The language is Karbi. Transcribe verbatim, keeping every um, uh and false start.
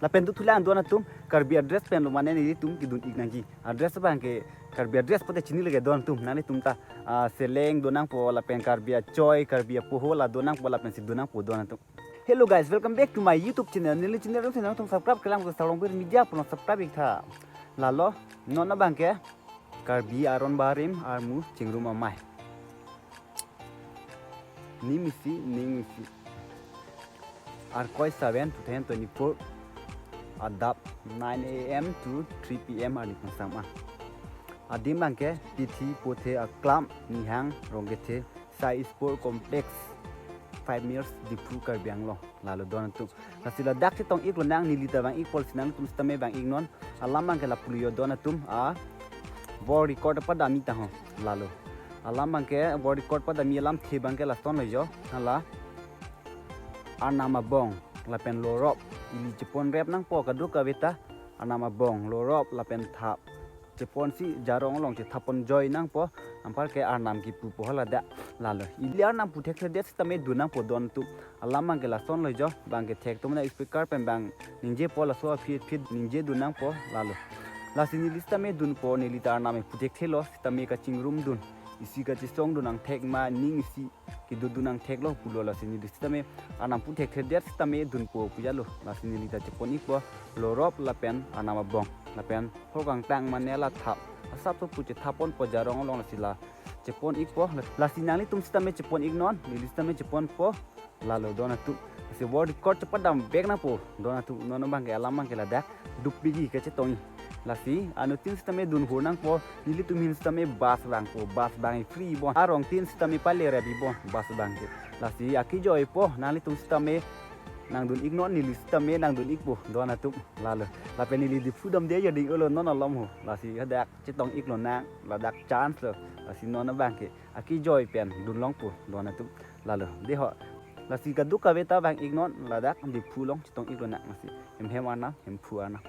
Lapen dothulang don atum, Karbi a-dress pen lo mane nelitum kedun-ik nangji. A-dress abang ke Karbi a-dress pute chini lage don atum, nanglitum ta, ah, seleng do nangpo, lapen Karbi achoi, Karbi apoho la do nangpo, lapensi do nangpo don atum. Hello guys, welcome back to my YouTube channel. Neli channel along si nangtum subscribe kelang ke Salongbir Media pu non subscribe ik tha. Lalo, non abang ke Karbi aron barim armu chingrum amei. Nimsi, nimsi. Arkoi seven two thousand twenty-four. Adap nine A M to three P M arni kangsam ah. Adim abang ke Tithi Pothe Aklam Nihang Rongkethe Sai Sport Complex, five miles, Diphu, Karbi Anglong. Lalo don atum. Lasi ladak chetong-ik lonang, neli ta vang-ik pol si nangtum sitame vang-ik non. Alam abang ke lapu lo yo don atum. A world record padam-ik ta ho. Lalo. Alam abang ke world record padam-ik alamthe abang ke lason lo yo. Hala Arnam abong lapen lorop. Ili chepon rep nangpo kadokave ta. Arnam abong, lorop lapen thap cheponsi jarong along chethap pon joi nangpo, anparke Arnam kipu po hala dak. Lalo ili Arnam pu thekthedet sitame dun nangpo don atum. Alam abang ke lason lo jo, abang ke thek atum na speaker pen abang ningjepo, laso aphi aphi ningje dun nangpo. Lalo lasi neli sitame dunpo, neli ta Arnam pu thekthelo sitame kachingrum dun, isi kachesong dun angthek ma, ning isi kedodun angthek lo pulo, lasi neli sitame Arnam pu thekthedet sitame dunpo pu jalo. Lasi neli ta chepon-ikpo lorop lapen Arnam abong lapen hor kangtang mane la thap, asap so pu chethap ponpo jarong along, lasi la chepon-ikpo. Lasi nanglitum sitame chepon-ik non, neli sitame cheponpo. Lalo don atum. Lasi world record chepadam vek nangpo don atum. Non abang ke alam abang ke ladak dupigi kachetong-ik. Lasi anuttin sitame dun hur nangpo, nelitum ahin sitame bus vangpo, bus vang free bon. Arongtin sitame pale rabi bon bus vang ke. Lasi akejoipo, nanglitum sitame nangdun-ik non, neli sitame nangdun-ikpo don atum. Lalo lapen neli Diphu damde yo ding ulo non alom ho. Lasi hadak chetong-ik lonang, ladak chance lo. Lasi non abang ke akejoi pen dun longpo don atum. Lalo dei ho. Lasi kadokave ta vang-ik non, ladak Diphu along chetong-ik lonang, lasi hem hem Arnam, hem phu Arnam.